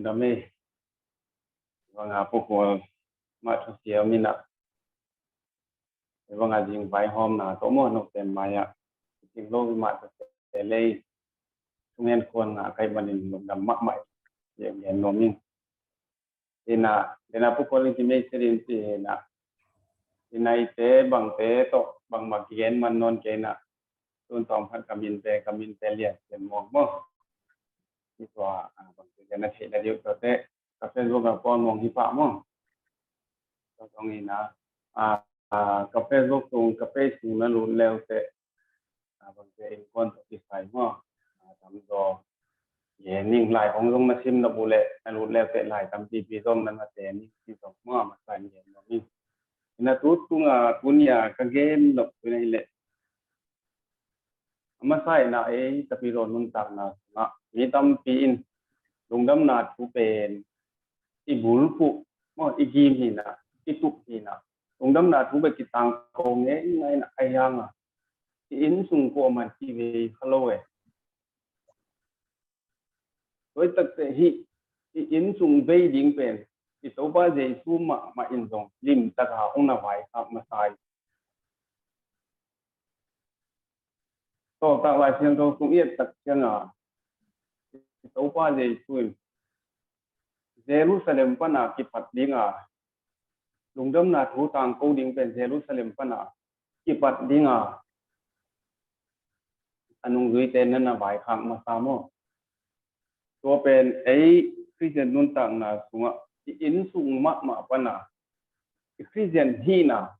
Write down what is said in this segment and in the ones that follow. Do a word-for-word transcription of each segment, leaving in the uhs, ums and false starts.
lungdam ei. Banga pukhual mah thusia minah banga zing vaihawmna tawh maw, note mai-ah zinglo mah thusia lei thungen khuan ngah kai manin lungdam mahmah. Gen nuam ing. Ina, dena pukhual in kimei sirin ti ina, ina ite bangte tawh bangmah kigen man nawn kei ina, tun tawm khat ka min te, ka min te lian sian muang maw. Ni tua, ah, bangte na theih na diu tua te, ka Facebook a pawl muang hi pah maw. Tua tawng ina, ah, ah, ka Facebook tung, ka page tung na lut leu te, ah, bangte in kuan tawh kisai maw. Ah, tam zaw gen ning, lai hong zong na sim na bu le, na lut leu te lai tampipi zong na na te ning, ti zong maw, masa in gen nuam ing. Ina tu tunga, tunia ka gen nop tu ina hi le, a masa ina ei Tapidaw nuntakna sungah mi tampi in lungdamna thu pen i bulphuh maw, i gim hina, i tup hina, lungdamna thu pen kitangko ngei ina ina, a hianga i inn sung kuaman kivei kha lo e. Tua takte hih i inn sung vei ding pen i Topa Jesu mahmah in zong limtaka hong na vaikhak masa hi. Tawltak Lai Siangtho sung i et tak cianga i Topa Jesu in Jerusalem pana kipat dinga, lungdamna thu tangko ding pen Jerusalem pana kipat dinga a nungzuite na na vaikhak masa maw. Tua pen ei Khristian nuntakna sungah i inn sung mahmah pana i Khristian hihna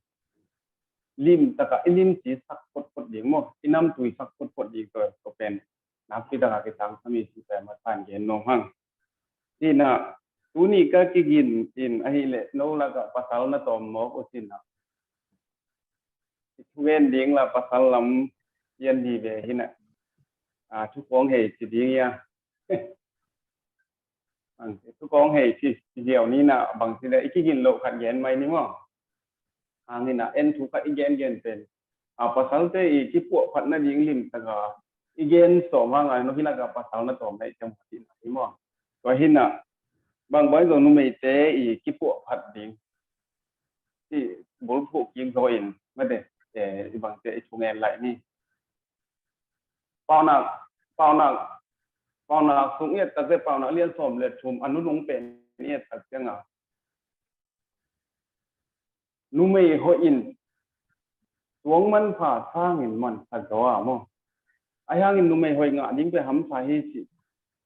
limtaka i limci sak photphot ding maw, i namtui sak photphot ding tua, tua pen nakpi taka kitang sami si pen masa in gen nuam hang. Ina, tuni ka kigin in ahih leh no lakah pasal na tawm mawk uh cina. I thugen ding la pasal lam pian di ve hina. Ah, thu kong hei ci ding ia. Bang ci thu kong hei ci, ci ziau ni na, bang ci le i kigin loh khat gen mai ni maw. Hang ina en thu khat i gen gen pen, a, pasalte i kipuahphat nading limtaka i gen sawm hanga no hi laka pasal na tawm na i ciam khat ina ni maw. Tua hina, bang bang zong numeite i kipuahphat ding i bulphuh kik zaw in mate, eh, i bangte i thungen lai ni. Paunak, paunak, paunak sung i et takte, paunak lian sawm le thum a nunung pen i et tak cianga numei hoih in tuang manpha sangin manpha zaw a maw. A hiangin numei hoih ngah ding pen hamsa hi ci.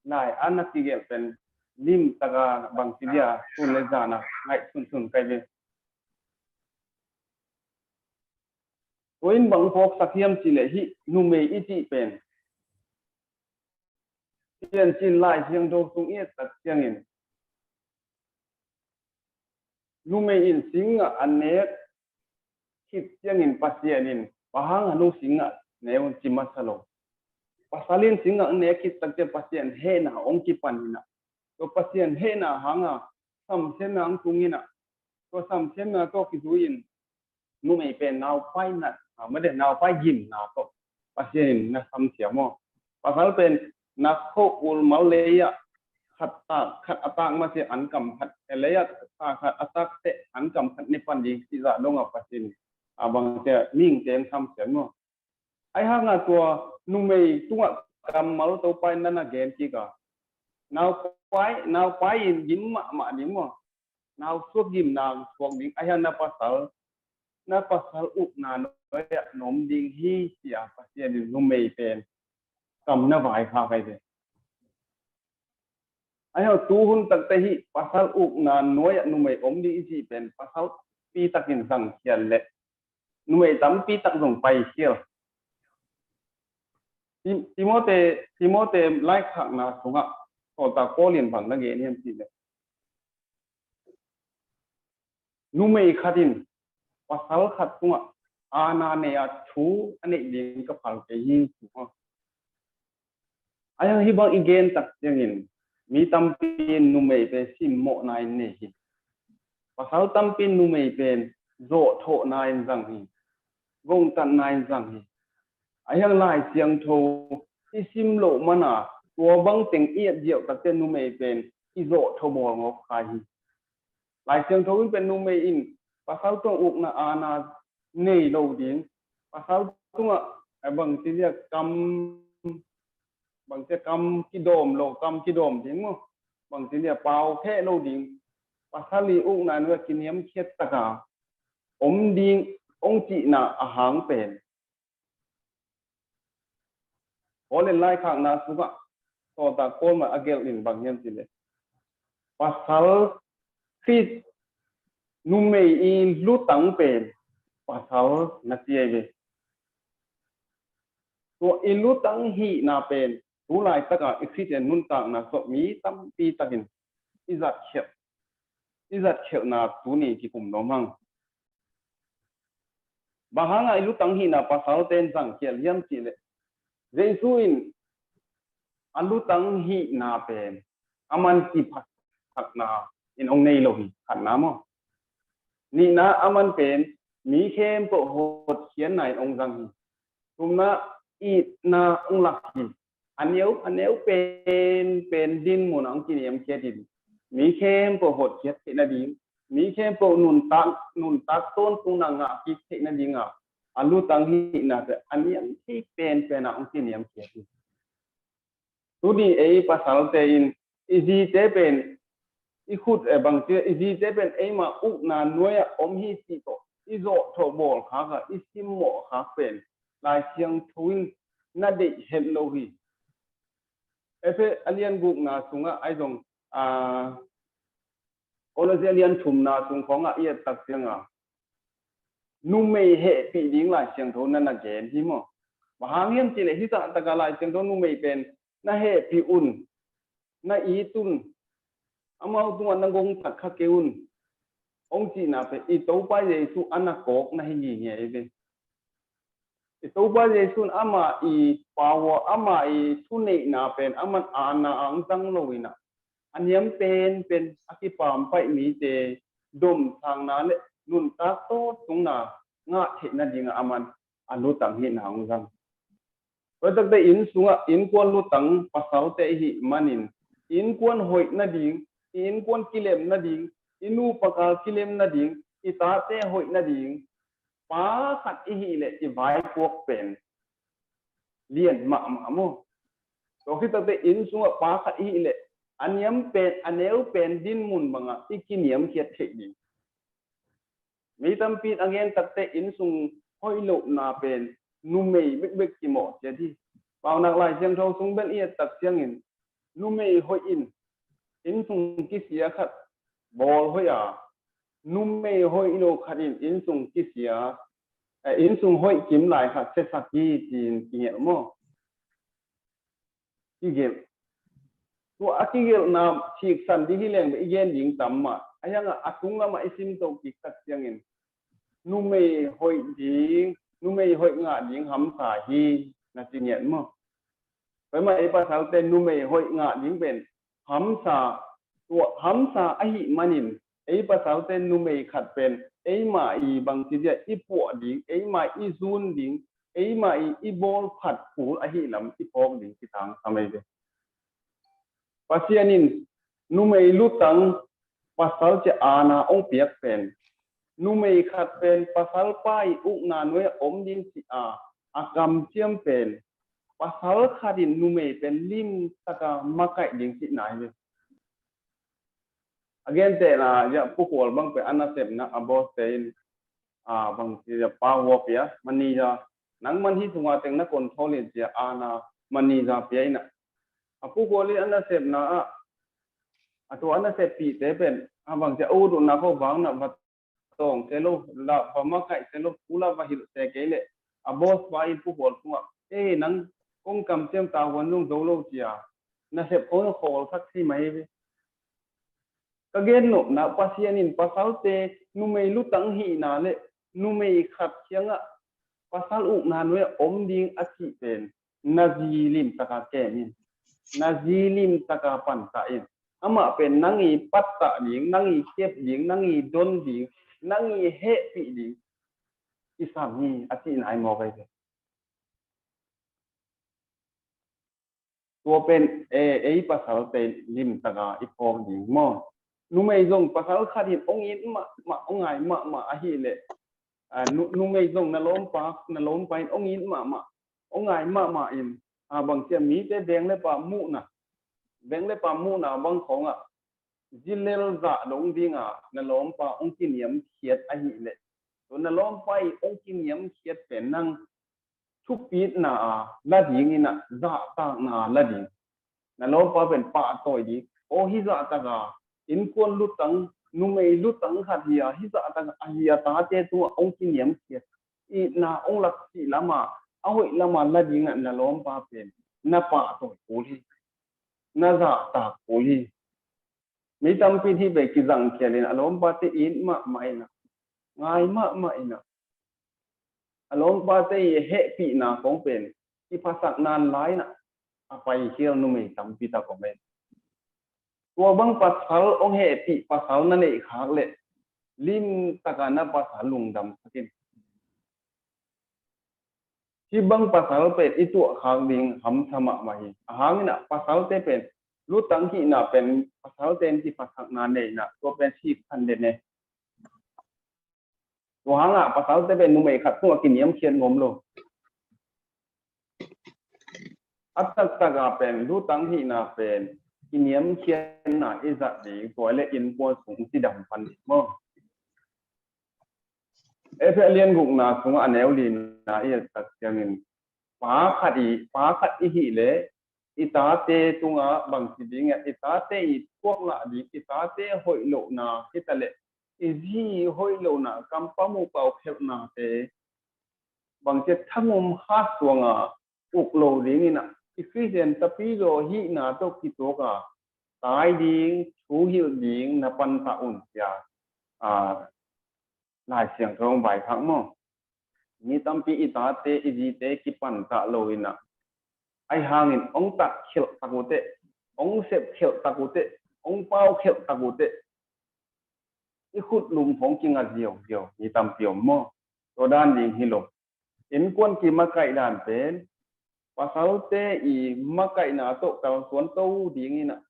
Lai a na kigelh pen limtaka bang ci dia, sun le zana ngaih sunsun kai ve. Tua in bang phawksak hiam cih leh hih numei i cih pen Piancil Lai Siangtho sung i et tak ciangin numei in singgah a nek khit ciangin Pasian in bang hang a nu singgah ne un ci masa lo. Pasal in singgah nek khit tak ciang Pasian hehna hong kipan hina. Tua Pasian hehna hanga samsiatna hong tung hina. Tua samsiatna tawh kizui in numei pen naupai nat, a, mate naupai gimna tawh Pasian in na samsia maw. Pasal pen na khoh ul mal lei-ah khat tak, khat a tak masiah an kam khat, e lei-ah tak khat a tak teh an kam khat ne pan ding cih zah dongah Pasian in, a, bangte mihingte hong samsia maw. Ahi hanga tua numei tungah kammal Topa in na na gen kik a, naupai, naupai in gim mahmah ding maw. Nau suak gimna suak ding, ahi hang na pasal, na pasal ukna nuai-ah na om ding hi, ci-a Pasian in numei pen kam na vaikhak hi ve. Ahi hang tuhun takte hih pasal ukna nuai-ah numei om ding i cih pen pasal pitakin zangkhial leh numei tampi tak zong paikhial. Ti-, Timote, Timote laikhakna sungah sawltak Paul in bang na gen hiam cih leh, numei khat in pasal khat tungah aana nei a, thu a neih ding ka phal kei hi, ci maw. Ahi hang hih bang i gen tak ciangin mi tampi in numei pen simmawhna in nei hi. Pasal tampi in numei pen zawhthawhna in zang hi. Gongtatna in zang hi. Ahi hang Lai Siangtho i sim loh mana tua bang teng i et ziau tak ciang numei pen i zawh tho bawl ngawp kha hi. Lai Siangtho in pen numei in pasal tungah ukna aana nei lo ding, pasal tungah, eh, bangci dia kam, bangci kam kidawm lo, kam kidawm ding maw, bangci dia pau theh lo ding, pasal i ukna nuai kiniamkhiat taka om ding ong cihna a hang pen Paul in laikhakna sungah sawltak Paul mah a gelh in bang hiam cileh, pasal Khrist numei i lutang pen pasal na ci ei ve. Tua i lutang hihna pen tu laitaka i Khristian nuntakna sungah mi tampi takin i zatkhialh, i zatkhialhna tuni kikum nuam hang. Bang hanga i lutang hihna pasalte in zangkhial hiam cihleh, Jesu in a lutang hihna pen aman kiphatsakna in ong nei lo hi, khatna maw. Nihna, aman pen mi khempeuh hotkhiatna in ong zang hi. Thumna, itna ong lak hi. A neu, a neu pen, pen dinmun ah ong kiniamkhiat in, mi khempeuh hotkhiat theih nading, mi khempeuh nuntak, nuntak tawntungna ngah kik theih nading a, a lutang hihna pen a niam thei penpen ah ong kiniamkhiat hi. Tuni ei pasalte in i zite pen i khut, eh, bangci, i zite pen eima ukna nuai ah om hi cih tawh i zawh tho bawl khak a, i simmawh khak pen Lai Siangtho in na deih het lo hi. Efesa a lian gukna sungah ahi zong, ah, Kolose a lian thumna sung khawngah i et tak cianga numei hehpih ding Lai Siangtho na na gen hi maw. Bang hang hiam cihleh hih taktaka Lai Siangtho numei pen na hehpih un, na it un, amau tungah na gongtat kha kei un, ong cihna pen i Topa Jesu a na kawk na hi ngingei ve. I Topa Jesu in ama i power, ama i thuneihna pen aman aana ang zang lo in a, a niam penpen a kipampaih mite domsakna le nuntak tawntungna ngah theih nadingah aman a lutang hihna ong zang. Tua takte inn sungah innkuan lutang pasalte i hih manin innkuan hoih nading, i innkuan kilem nading, i nupa kal kilem nading, i tate hoih nading pa khat i hih leh i vaipuak pen lian mahmah maw. Tua khit takte inn sungah pa khat i hih leh a niam pen, a neu pen dinmun bangah i kiniamkhiat theih ding. Mi tampi in a gen takte inn sung hoih lohna pen numei bekbek kimawh ciat hi. Paunak Lai Siangtho sung bel i et tak ciangin numei hoih in inn sung kisia khat bawl hoih a, numei hoih lo khat in inn sung kisia, eh, inn sung hoih kim lai khat siasak hi ci-in kigelh maw. Kigelh. Tua a kigelhna siksan ding hi leng beh i gen ding tam mah. A hiangah a tung lamah i sim to kik tak ciangin numei hoih ding, numei hoih ngah ding hamsa hi na ci ngiat maw. Tua mah ei pasalte numei hoih ngah ding pen hamsa, tua hamsa ahih manin ei pasalte numei khat pen eima i bangci dia i puah ding, eima i zun ding, eima i i bawl phat kul ahih lam i phawk ding kitangsam ei ve. Pasian in numei lutang pasal ciang aana ong piak pen, numei khat pen pasal pa i ukna nuai a om ding ci a, a kamciam pen pasal khat in numei pen limtaka makaih ding cihna hi ve. A gentehna, ya, Pu Khual bang pen a nasepna a boss te in, a, bangci dia pa hua pia, manager, nang man hi sunga teng na control in cia, a, na manager pia in a. A Pu Khual in a nasepna ah, a tua a naseppihte pen, a, bangci a ut utna khawng vang na va tawng se lo, la va makaih se lo, u la va hilh se kei leh a boss pa in Pu Khual sungah, "Ei, nang kong kamciam tavuan zong zo lo," cia nasep khawng khawl sak thei mai ve. Ka gen nopna, Pasian in pasalte numei lutang hihna le numei khat kiangah pasal ukna nuai a om ding a cih pen na zi limtaka kem in, na zi limtaka pantah in. Amah pen nang i pattah ding, nang i kep ding, nang i don ding, nang i hehpih ding i sam hi a cihna hi mawk ei ve. Tua pen, eh, ei pasalte limtaka i phawk ding maw? Numei zong pasal khat in hong it mahmah, hong ngai mahmah ahih leh, ah, nu-, numei zong na lawmpa, na lawmpa in hong it mahmah, hong ngai mahmah in, ah, bang cia mite beng le pa muhna, beng le pa muhna bang khawngah zilel zah dong dinga na lawmpa hong kiniamkhiat ahih leh, tua na lawmpa i hong kiniamkhiat pen nang thupitna a la ding inah, zahtakna a la ding. Na lawmpa pen pahtawi ding. Aw, hih zahtaka innkuan lutang, numei lutang khat hi a, hih zahtaka ahi a tate tungah hong kiniamkhiat, itna hong laksih lama, a hoih lama la dinga na lawmpa pen na pahtawi kul hi, na zahtak kul hi. Mi tampi in hih bek kizangkhial in a lawmpate it mahmah inah, ngai mahmah inah, a lawmpate i hehpihna kong pen kiphasak nan lai inah a paikhial numei tampi tak om e. Tua bang pasal hong hehpih pasal na neih khak leh limtaka na pasal lungdam sak in. Hih bang pasal pen i tuah khak ding hamsa mahmah hi. A hang inah pasalte pen lutang hihna pen pasalte in kiphatsakna neihna, tua pen sik khan den e. Tua hangah pasalte pen numei khat tungah kiniamkhiat nuam lo. A taktaka pen lutang hihna pen kiniamkhiatna i zat ding, tua le innkuan sung cidam pan ding maw? Efesa lian gukna sungah a neu lina i et tak ciangin, pa khat i, pa khat i hih leh i tate tungah bangci ding a, i tate i thuak ngah ding, i tate hoih lohna hi ta leh i zi hoih lohna, kampau mu paukhelhnate bangci thangum hat suanga uk lo ding inah, i Khristian tapidaw hihna tawh kituaka tai ding, thuhilh ding na pantah un cia, a, Lai Siangtho hong vaikhak maw? Mi tampi i tate i zite kipantah lo inah, ahi hangin hong tatkhelh tak uh teh, hong sepkhelh tak uh teh, hong paukhelh tak uh teh, i khutlum khawng kinga ziauziau mi tampi om maw? Tua dan ding hi lo. Innkuan kimakaih dan pen pasalte i makaihna tawh kalsuan to ding inah,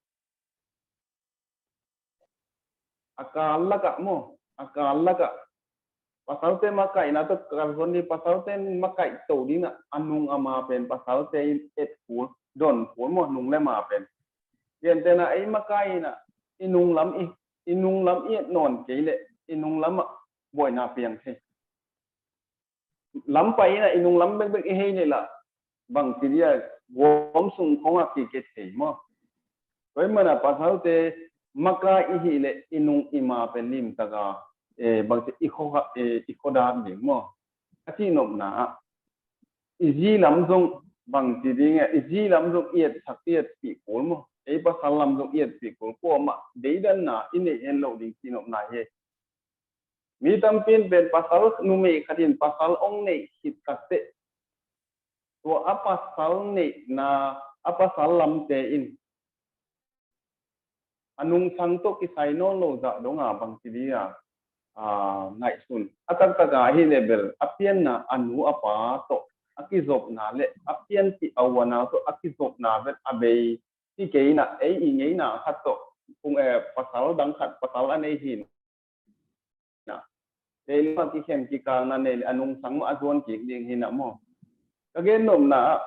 a kal lakah maw, a kal lakah pasalte makaihna tawh kalsuan ding, pasalte makaih to ding inah, a nung a ma pen pasalte in et kul, don kul maw, nung le ma pen. Gentehna ei makai inah i nunglam i, i nunglam i et nawn kei leh i nunglamah buaina piang thei. Lampai inah i nunglam bekbek i hei leh lah bangci dia guam sung khawngah kikethei maw? Tua ahih mana pasalte makai i hih leh i nung i ma pen limtaka, eh, bangci i khuadak, eh, i khuadak ding maw? A cihnopna ah i zi lam zong bangci ding e, i zi lam zong i etsak, i etpih kul maw? Ei pasal lam zong i etpih kul, kuamah deidanna i neih hen loh ding cihnopna hi. Mi tampi in pen pasal, numei khat in pasal hong neih khit tak teh, tua a pasal neihna, a pasal lamte in a nungsang tawh kisai nawn lo zah donga bangci dia, a, ngaihsun. A taktaka ahi leh bel a pianna a nu a pa tawh a kizopna le a pianpih a u a nau tawh a kizopna vet a bei hi kei inah, ei i ngeina khat tawh, kung, eh, pasal dang khat, pasal a nei hi inah, kei le mah kikhen kikakna nei le a nungsang mah a zuan kik ding hi inah maw? Ka gennopna ah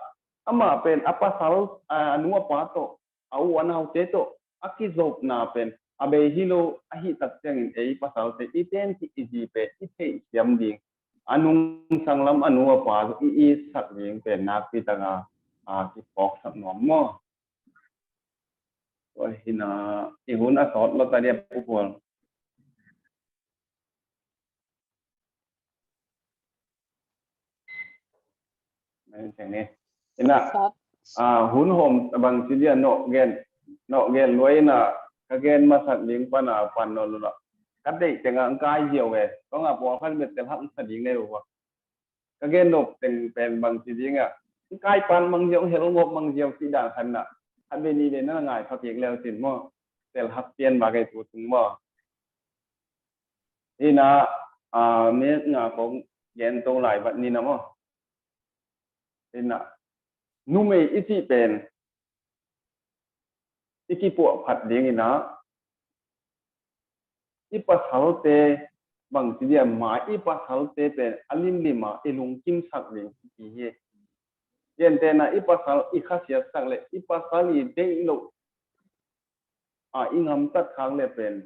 amah pen a pasal, a, a nu a pa tawh, a u a naute tawh a kizopna pen a bei hi lo. Ahi tak ciangin ei pasalte i tenkip i zi pen i theihsiam ding, a nungsang lam a nu a pa i itsak ding pen nakpi taka, a, kiphawksak nuam maw? Tua hi inah i hun a sawt lo ta dia, Pu Pual. Inah, ah, hun hawm bangci dia nawh gen, nawh gen lua inah ka gen masak ding pana pan nawn lo lah. Ka deih tengah ang kai ziau e, kong a pawlkhat bek tel hak sa ding nei uh a. Ka gen nop teng pen bangci ding ah, kai pan mang ziau, hel ngop mang ziau cih dan khan ah, khat vei nih vei na ngai pha kik leu cin maw? Tel hak pian ba kei tu tung maw? Inah, ah, mi nga kong gen to lai vat ni na maw? Inah, numei i cih pen i kipuahphat dingin ah, i pasalte bangci dia, mai i pasalte pen a limlim a i lungkimsak ding hi hi. Gentehna, i pasal i khasiatsak le i pasal i deih loh a i ngamtat khak le pen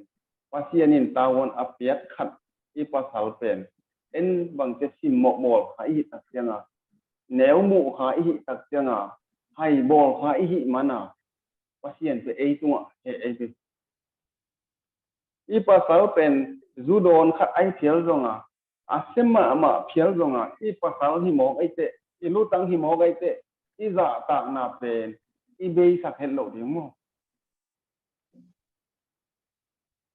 Pasian in tavuan a piak khat i pasal pen en bangci, simmawh bawl kha i hih tak cianga, neu muh kha i hih tak cianga, hai bawl kha i hih mana, Pasian pen ei tungah he ei pi. I pasal pen zu dawn khat ai phial zonga, a sia mahmah phial zonga, i pasal hi mawk ei teh, i lutang hi mawk ei teh, i zahtakna pen i beisak het loh ding maw?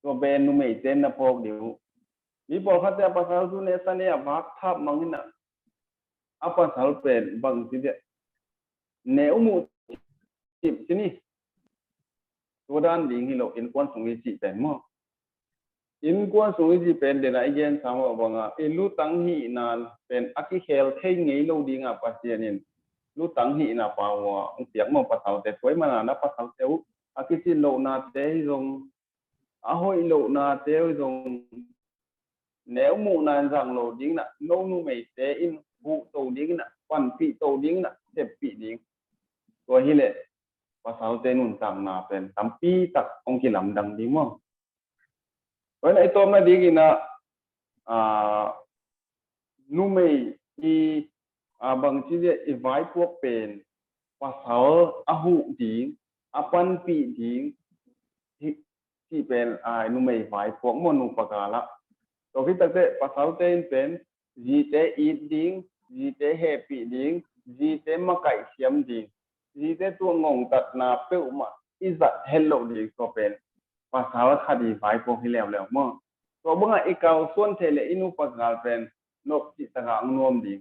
Tua pen numeite na phawk ding uh. Mi pawlkhatte a pasal tu ne sa ne a vak thap mangin ah, a pasal pen bangci dia, ne um uh cip ci ni. Tua dan ding hi lo, innkuan sung i cih pen maw? Innkuan sung i cih pen dena i gensa mah banga i lutang hihna pen a kikhel thei ngei lo dinga Pasian in lutang hihna pau a hong piak maw? Pasalte, tua ahih mana na pasalte uh a kicin lohnate hi zong, a hoih lohnate uh hi zong, neu muhna in zang lo dingin ah, no numeite in huh to dingin ah, panpih to dingin ah, seppih ding. Tua hileh pasalte nuntakna pen tampi tak hong kilamdang ding maw? Tua hi a, i tawpna dingin ah, ah, numei i, ah, bangci dia, i vaipuak pen pasal a huh ding, a panpih ding, hi, cih pen, ah, numei vaipuak maw, nupa gal ah. Tua khit tak teh pasalte in pen zite it ding, zite hehpih ding, zite makaih siam ding, zite tua ngongtatna peuhmah i zat het loh ding, tua pen pasal khat i vaipuak hi leuleu maw? Tua bangah i kalsuan theih leh i nupa gal pen nop cih takah hong nuam ding.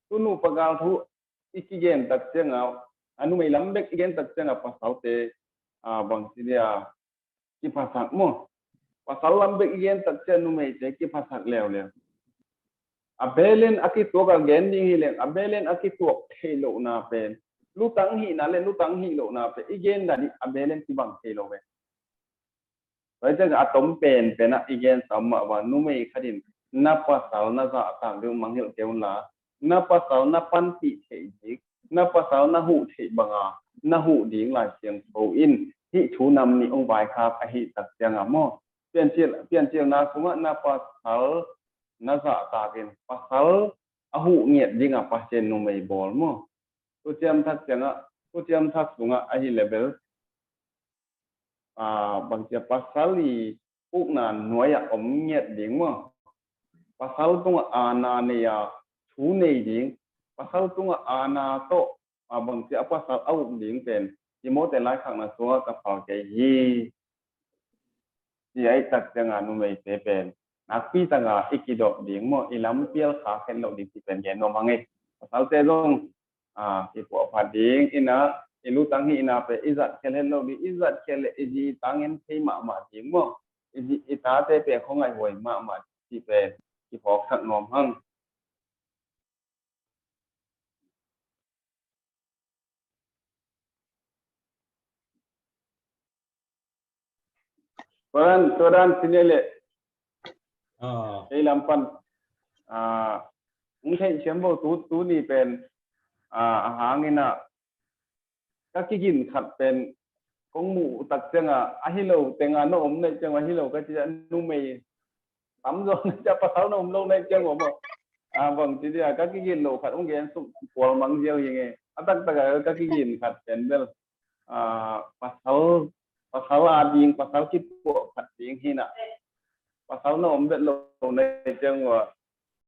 Tu nupa gal thu i kigen tak ciangah, a numei lam bek i gen tak ciangah pasalte, ah, bangci dia, kiphasak maw? Pasal lam bek i gen tak ciang numeite kiphasak leuleu. A belen a kituak a gen ding hi leng, a belen a kituak theih lohna pen, lutang hihna le lutang hih lohna pen i gen dan hi, a belen kibang thei lo ve. Tua hi ciang a tom penpen ah i gensa mah bang, numei khat in na pasal na zahtak ding uh mangngilh kei un la, na pasal na panpih theih ding, na pasal na huh theih banga na huh ding Lai Siangtho in hih thu nam nih hong vaikhak ahih tak ciangah maw? Piancil, Piancilna sungah na pasal na zahtak in, pasal a huh ngiat dingah Pasian numei bawl maw? Thuciam Thak ciangah, Thuciam Thak sungah ahi level, ah, bangci a, pasal i ukna nuai-ah om ngiat ding maw? Pasal tungah aana nei a thu nei ding, pasal tungah aana tawh, ah, bangci a, pasal a uk ding pen Timoti laikhakna sungah ka phal kei hi. Ci ahih tak ciangah numeite pen nakpi takah i kidop ding maw, i lampial khak het loh ding cih pen gen nuam hang ei. Pasalte zong, ah, i puahphat ding in ah, i lutang hihna pen i zatkhial het loh ding, i zatkhial leh i zi i ta ngen thei mahmah ding maw, i zi i tate pen khuangaih huai mahmah cih pen kiphawksak nuam hang. Tua dan, tua dan ci ni leh, ah, kei lam pan, ah, hong theih siam bo tu, tuni pen, ah, a hang in ah, ka kigin khat pen kong muh tak ciangah, ahi lo tengah na om na hih ciangah, ahi lo ka ci a, numei tamzaw na hih ciang, pasal na om lo na hih ciangah maw? Ah, bangci dia, ka kigin loh khat hong gen suk pual mang ziau hi ing e. A taktak a ka kigin khat pen bel, ah, pasal, pasal a ding, pasal kipuahphat ding hi in ah, pasal na om bet lo na hih ciangah,